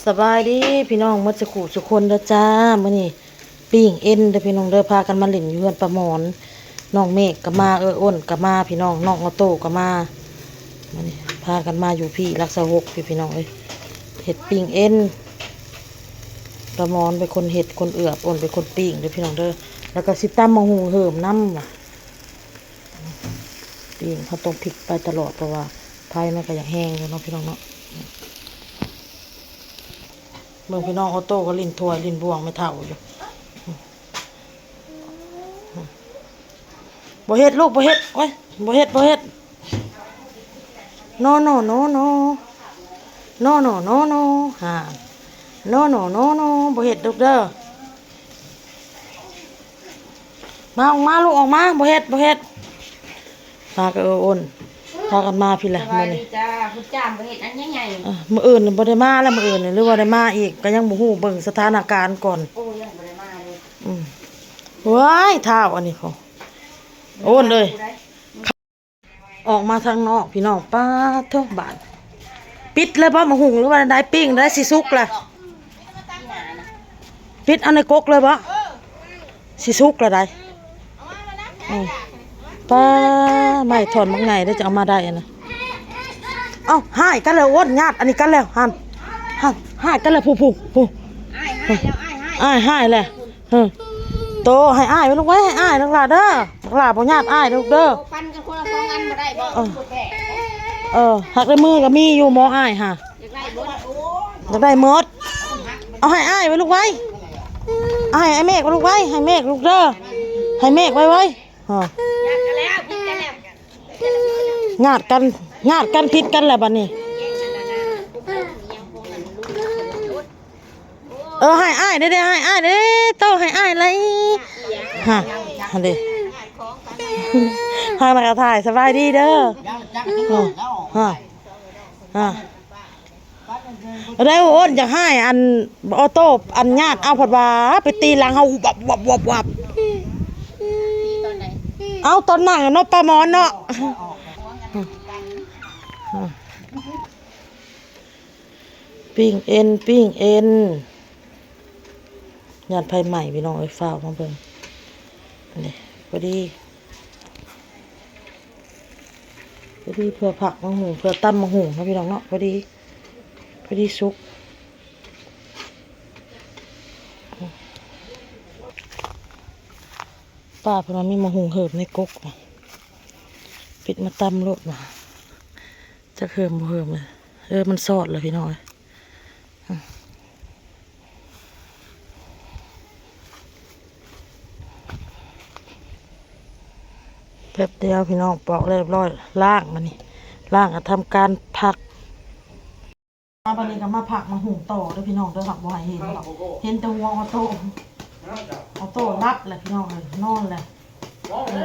ສະບາຍດີພີ່ນ້ອງໝົດສູ່ຄູ່ສູ່ຄົນເດີຈ້າ. ມື້ນີ້ປີ້ງເອັນເດີພີ່ນ້ອງເດີ ພາກັນມາຫຼິ້ນຢູ່ເຮືອນປ້າໝອນ. ນ້ອງເມກກໍມາ ເອື້ອຍອ້ນກໍມາ ພີ່ນ້ອງ ນ້ອງອອໂຕ້ກໍມາ. ມື້ນີ້ພາກັນມາຢູ່ພີ້ຫຼັກຊາວຫົກ ພີ່ ພີ່ນ້ອງເອີຍ ເຮັດປີ້ງເອັນ. ປ້າໝອນເປັນຄົນເຮັດ ຄົນເອືອບ ອ້ນເປັນຄົນປີ້ງເດີພີ່ນ້ອງເດີ. ແລ້ວກໍຊິຕຳໝາກຫຸ່ງເຮີມນຳ. ປີ້ງເຮົາຕ້ອງພິກໄປຕະຫຼອດ ເພາະວ່າໄຟມັນກໍຢາກແຮງຢູ່ເນາະ ພີ່ນ້ອງເນາະ. ເບິ່ງພີ່ນ້ອງ ອອໂຕ້ກໍຫຼິ້ນຖ້ວຍຫຼິ້ນບ່ວງແມ່ເຖົ້າຢູ່. ບໍ່ເຮັດລູກ ບໍ່ເຮັດ ໂອ້ຍ ບໍ່ເຮັດ ບໍ່ເຮັດ. ໂນ ໂນ ໂນ ໂນ ໂນ ໂນ ໂນ ໂນ ຫາ ໂນ ໂນ ໂນ ໂນ ບໍ່ເຮັດລູກເດີ. ມາ ອອກມາລູກ ອອກມາ ບໍ່ເຮັດ ບໍ່ເຮັດ. ພາກັນ ເອີ ໂອ້ນ ພາກັນມາພີ້ແຫຼະ ສະບາຍດີ ມື້ນີ້ ຈ້າ. ຜູ້ຈ້າມບໍ່ເຮັດອັນໃຫຍ່ໆ ເອີ ມື້ອື່ນບໍ່ໄດ້ມາແລ້ວ ມື້ອື່ນນີ້ ຫຼືວ່າໄດ້ມາອີກ ກໍຍັງບໍ່ຮູ້ ເບິ່ງສະຖານະການກ່ອນ. ໂອ້ ຍັງບໍ່ໄດ້ມາເລີຍ. ອືມ ວ້າຍ ທ້າວອັນນີ້ ໂອ້ນເອີຍ. ອອກມາທາງນອກພີ່ນ້ອງ ປາດໂທ້ ບາດ ປິດເລີຍບໍ່ໝາກຫຸ່ງ ຫຼືວ່າໃດ? ປີ້ງໄດ້ ຊິສຸກລະ ປິດເອົາໃນກົກເລີຍບໍ່? ຊິສຸກລະໃດ. ອືມ ປາ ໄມ້ທ່ອນບັກໃຫຍ່ເດ້ ຈະເອົາມາໄດ້ຫັ້ນນະ. ເອົ້າ ຮ້າຍກັນແລ້ວ ໂອ້ນ ຍາດອັນນີ້ກັນແລ້ວ ຫັ້ນ ຫັ້ນ ຮ້າຍກັນແລ້ວ ຜູ້ ຜູ້ ຜູ້ ອ້າຍ ອ້າຍແລ້ວ ອ້າຍ ອ້າຍ ອ້າຍແລ້ວ. ເອີ ໂຕ ໃຫ້ອ້າຍໄວ້ລູກໄວ້ ໃຫ້ອ້າຍ ບັກຫຼ້າເດີ ບັກຫຼ້າບໍ່ຍາດອ້າຍລູກເດີ. ໂຕ ປັ່ນກັນຄົນລະສອງອັນບໍ່ໄດ້ບໍ່? ເອີ ເອີ ຫາກໃນມືກໍມີຢູ່ໝໍອ້າຍຫາ ຢາກໄດ້ໝົດ ຢາກໄດ້ໝົດ. ເອົາໃຫ້ອ້າຍໄວ້ລູກໄວ້ ເອົາໃຫ້ອ້າຍເມກໄວ້ລູກໄວ້ ໃຫ້ເມກລູກເດີ ໃຫ້ເມກໄວ້ໄວ້. ຮະ ຍາດກັນແລ້ວ ຜິດກັນແລ້ວ ຍາດກັນ ຍາດກັນ ຜິດກັນແລ້ວບັດນີ້. ເອີ ໃຫ້ອ້າຍເດ້ ໃຫ້ອ້າຍເດ້ ໂຕ ໃຫ້ອ້າຍໄລ. ຮະ ຫັ້ນເດ້ ທາງນັ້ນກໍຖ່າຍ ສະບາຍດີເດີ. ຮະ ຮະ ຮະ ໄດ້ໂອ້ນ ຢາກໃຫ້ອັນ ອອໂຕ້ ອັນຍາດເອົາ ພັດວ່າໄປຕີຫຼັງເຮົາ ວັບ ວັບ ວັບ ວັບ. ເອົາ ຕອນນັ້ນເນາະ ປ້າໝອນເນາະ. ປີ້ງເອັນ ປີ້ງເອັນ ຢ້ານໄຟໄໝ້ພີ່ນ້ອງເອີຍ. ຟ້າວມາເບິ່ງ ນີ້ ພໍດີ ພໍດີເພື່ອຜັກໝາກຫຸ່ງ ເພື່ອຕຳໝາກຫຸ່ງເນາະ ພີ່ນ້ອງເນາະ. ພໍດີ ພໍດີສຸກ. ປ້າເພິ່ນວ່າມີໝາກຫຸ່ງເຫີມໃນກົກ ປິດມາຕຳໂລດວ່າ. ຈັກເຫີມບໍ່ເຫີມເລີຍ. ເອີ ມັນຊອດແລ້ວພີ່ນ້ອງເອີຍ. ແປັບດຽວພີ່ນ້ອງ ປອກແລ້ວຮຽບຮ້ອຍ ລ້າງບາດນີ້ ລ້າງກໍທຳການພັກ. ມາບາດນີ້ກໍມາພັກໝາກຫຸ່ງຕໍ່ເດີພີ່ນ້ອງເດີ. ຫາກບໍ່ໃຫ້ເຫັນດອກ ເຫັນແຕ່ຫົວອອໂຕ້. ອອໂຕ້ຫຼັບແລ້ວພີ່ນ້ອງເອີຍ ນອນແລ້ວ. ເອີ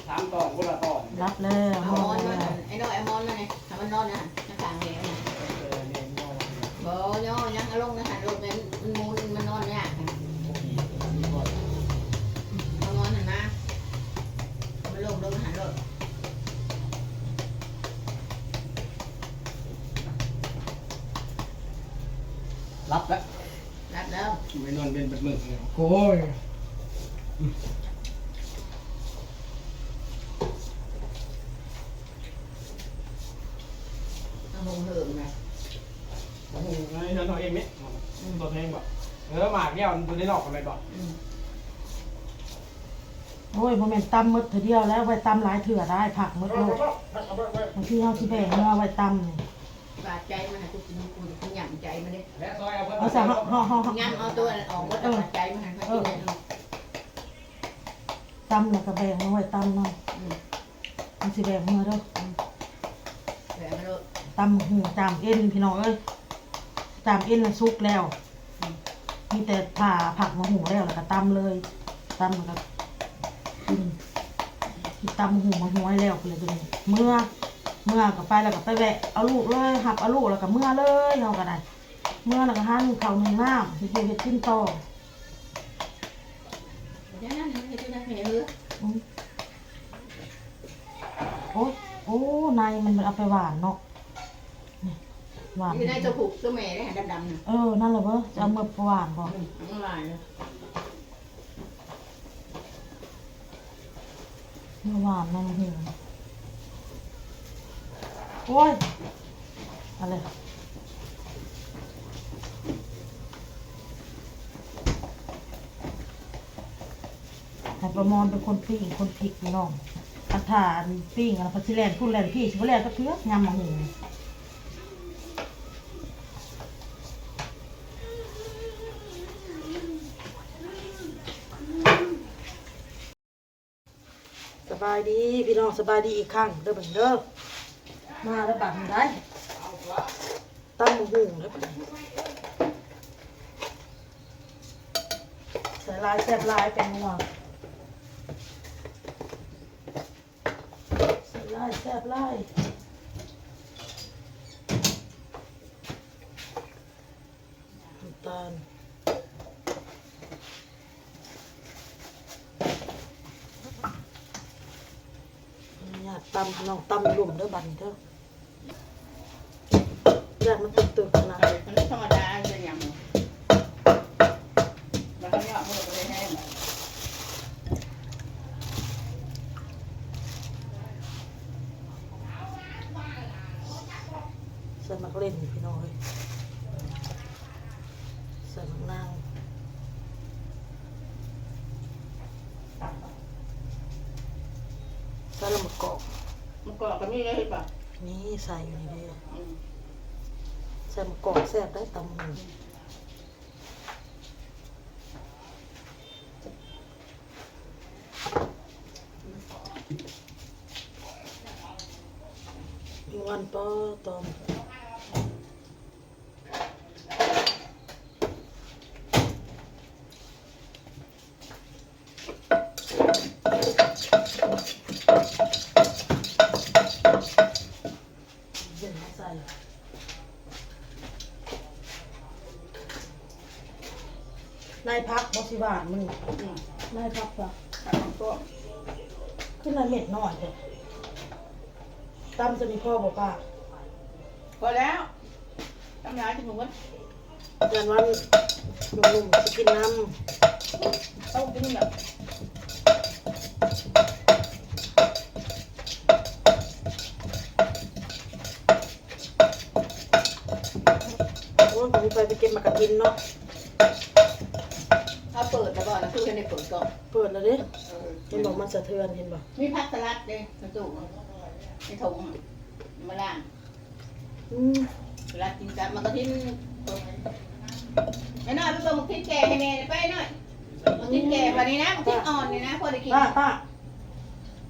ສາມຕອນ ຄົນລະຕອນ ຫຼັບແລ້ວ ນອນແລ້ວ. ໄອ້ນ້ອຍ ເອົາໝອນມາແດ່ ໃຫ້ມັນນອນນະ ຂ້າງແມ່ນະ. ບໍ່ຍໍຍັງ ເອົາລົງນະ ໂລດ ແມ່ນມັນໝູນ ມັນນອນຍາກ. ເອົາໝອນຫັ້ນມາ ມັນລົງ ລົງຫັ້ນໂລດ. ຫຼັບແລ້ວ ຫຼັບແລ້ວ ໄປນອນເວັນເບິດມື້. ໂອ້ຍ ເອົາຫົງເຫີມນະ ໂອ້ໂຫ ໃຫ້ນອນເອົາເອງນີ້. ອືມ ຕົວແພງບໍ່? ເອີ ໝາກດຽວ ຢູ່ໃນນອກກໍແມ່ນບໍ່? ອືມ. ໂອ້ຍ ບໍ່ແມ່ນຕຳໝົດເທື່ອດຽວແລ້ວ ໄວ້ຕຳຫຼາຍເທື່ອໄດ້ ພັກໝົດໂລດ. ບາງທີເຮົາຊິແບ່ງເມືອໄວ້ຕຳນີ້ ບາດໃຈມັນ ໃຫ້ກູກິນ ກູກິນຫຍ້ຳໃຈມັນເດ້. ເອົາຊະ ເຮົາ ເຮົາ ເຮົາ ຫຍ້ຳເອົາຕົວນັ້ນອອກໝົດ ເອີ ບາດໃຈມັນ ໃຫ້ເຮົາກິນໄດ້. ເອີ ຕຳແລ້ວກໍແບ່ງເອົາໄວ້ຕຳນຳ. ອືມ ມັນຊິແບ່ງເມືອເດີ. ອືມ ແບ່ງເອົາໂລດ. ຕຳໝາກຫຸ່ງຈາມເອັນ ພີ່ນ້ອງເອີຍ ຈາມເອັນນະສຸກແລ້ວ. ອືມ ມີແຕ່ຖ້າພັກໝາກຫຸ່ງແລ້ວ ແລ້ວກໍຕຳເລີຍ ຕຳແລ້ວກໍກິນ. ຕຳໝາກຫຸ່ງໝາກຫວຍແລ້ວ ເພິ່ນລະຈະເມືອ ເມືອກໍໄປ ແລ້ວກໍໄປແວະເອົາລູກເລີຍ ຮັບເອົາລູກແລ້ວກໍເມືອເລີຍ. ເຮົາກໍໄດ້ເມືອ ແລ້ວກໍຫາໜຶ້ງເຂົ້າໜຶ້ງນ້ຳ ເຮັດຢູ່ເຮັດກິນຕໍ່. ອືມ ໂອ້ຍ ໂອ້ ໃນມັນເອົາໄປຫວ່ານເນາະ. ນີ້ ຫວານ ຢູ່ໃນຕົວຜູ້ຕົວແມ່ເດ້ ດຳໆ ນະ. ເອີ ນັ້ນລະເວີ ຈະເອົາເມືອປະຫວານບໍ່? ອືມ ເອົາມາຫຼາຍເລີຍ. ເມື່ອວານນັ້ນຫື ໂອ້ຍ ເອົາເລີຍ. ໃຫ້ປ້າມອນເປັນຄົນປີ້ງຄົນພິກພີ່ນ້ອງ. ຄັນຖ້າປີ້ງອັນນັ້ນ ເພິ່ນຊິແລ່ນພຸ້ນແລ່ນພີ້ ຊິບໍ່ແລ່ນຈັກເທື່ອ ຍຳໝາກຫຸ່ງ. ສະບາຍດີພີ່ນ້ອງ ສະບາຍດີອີກຄັ້ງເດີບັດນີ້ເດີ. ມາແລ້ວບັດນີ້ໄດ໋ ຕຳບັກຫຸ່ງເດີບັດນີ້. ໃສ່ຫຼາຍແຊບຫຼາຍ ແປ້ງນົວ ໃສ່ຫຼາຍແຊບຫຼາຍ. ນ້ຳຕານ ອະນຸຍາດຕຳ ນ້ອງຕຳລົມເດີບັດນີ້ເດີ. ຢ້ານມັນຕຶກໆນະ ທຳມະດາ ເປັນຫຍັງ ມັນເຫຍາະ ມັນກໍບໍ່ໄດ້ແຮງ. ໃສ່ໝາກເລັ່ນພີ່ນ້ອງເອີຍ ໃສ່ໝາກນາວ ໃສ່ລະໝາກກອກ ໝາກກອກກໍມີເດ້ ເຫັນບໍ່? ນີ້ໃສ່ຢູ່ນີ້ເດ້. ອືມ ໃສ່ໝາກກອກແຊບໄດ໋ ຕຳຫຸ່ງ. ມ່ວນບໍ່ ຕອນ ໃສ່ ໃນຜັກບໍ່ຊິຫວານມື້ນີ້? ອືມ ໃນຜັກ ຜັກຫອມປ້ອມ ຄືໃນເມັດນ້ອຍແທ້. ຕຳສ່ຳນີ້ພໍບໍ່ປ້າ? ພໍແລ້ວ. ຕຳຫຼາຍຊິບໍ່ໝົດ ຢ້ານວ່າໜຸ່ມໆຊິກິນນຳ. ເອົາກິນແລ້ວ ໂອ້ຍ ບໍ່ມີໃຜໄປເກັບໝາກກະທິນເນາະ. ເຮົາເປີດແລ້ວບໍ່ນະ? ຄືເຫັນໄດ້ເປີດກ່ອນ. ເປີດແລ້ວເດ້. ເອີ ເຫັນບໍ່? ມັນສະເທືອນ ເຫັນບໍ່? ມີຜັກສະຫຼັດເດ້ ໃນຕູ້ ໃນຖົງ ມາລ້າງ. ອືມ ສະຫຼັດກິນກັບໝາກກະທິນ. ໄອ້ນ້ອຍ ໄປເບິ່ງໝາກທິນແກ່ໃຫ້ແມ່ໄປໜ້ອຍ. ໝາກທິນແກ່ບັດນີ້ນະ ໝາກທິນອ່ອນນີ້ນະ ພໍໄດ້ກິນ. ປ້າ ປ້າ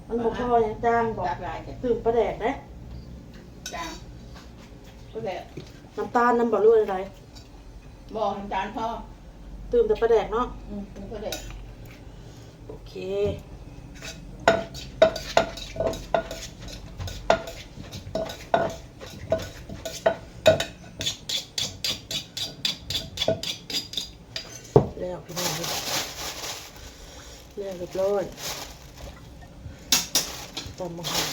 ມັນບໍ່ພໍຫຍັງ ຈາງບໍ່? ຈາງຫຼາຍແທ້ ຕື່ມປາແດກເດ້. ຈາງ ປາແດກ ນ້ຳຕານນຳບໍ່ ຫຼືວ່າໃດ? ບໍ່ ນ້ຳຕານພໍ ຕື່ມແຕ່ປາແດກເນາະ. ອືມ ຕື່ມປາແດກ. ໂອເຄ ແລ້ວພີ່ນ້ອງເອີຍ ແລ້ວຮຽບຮ້ອຍ ຕຳບັກຫຸ່ງ.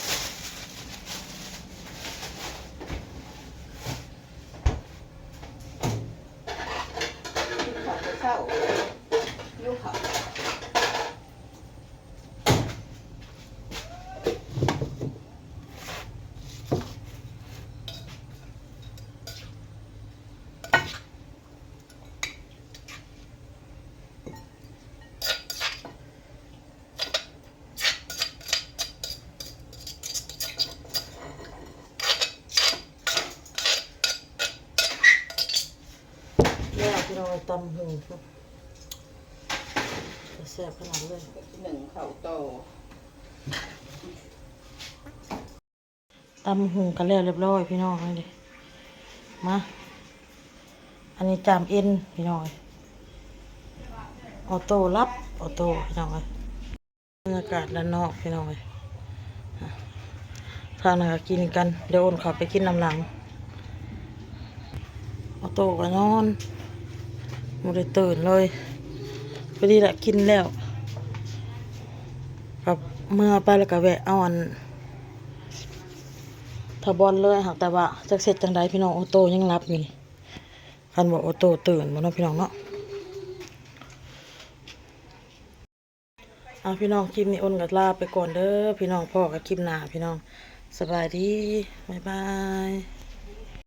ກິນເຂົ້າແຕ່ເຊົ້າ ຫິວເຂົ້າ. ແລ້ວພີ່ນ້ອງ ຕຳຫຸ່ງ ແຊບຂະໜາດເລີຍ. ໜຶ້ງເຂົ້າຕໍ່. ຕຳຫຸ່ງກໍແລ້ວຮຽບຮ້ອຍພີ່ນ້ອງ. ນີ້ເດ້ ມາ ອັນນີ້ຈາມເອັນພີ່ນ້ອງເອີຍ. ອໍໂຕ້ ລັບອໍໂຕ້ພີ່ນ້ອງເອີຍ. ບັນຍາກາດດ້ານນອກພີ່ນ້ອງເອີຍ. ທາງນັ້ນກໍກິນກັນ ດຽວໂອນເຂົ້າໄປກິນນຳຫຼັງ. ອໍໂຕ້ກໍນອນ ບໍ່ໄດ້ຕື່ນເລີຍ. ພໍດີລະກິນແລ້ວ ກໍເມືອໄປ ແລ້ວກໍແວະເອົາອັນ ຖ້າບ່ອນເລີຍ ຫາກແຕ່ວ່າຈັກເຮັດຈັ່ງໃດພີ່ນ້ອງ ໂອໂຕຍັງຫຼັບຢູ່ນີ້ ຄັນບໍ່ໂອໂຕຕື່ນບໍ່ເນາະພີ່ນ້ອງເນາະ. ເອົາ ພີ່ນ້ອງ ຄລິບນີ້ອ້ນກໍລາໄປກ່ອນເດີພີ່ນ້ອງ ພໍ້ກັນຄລິບໜ້າພີ່ນ້ອງ ສະບາຍດີ ບາຍບາຍ.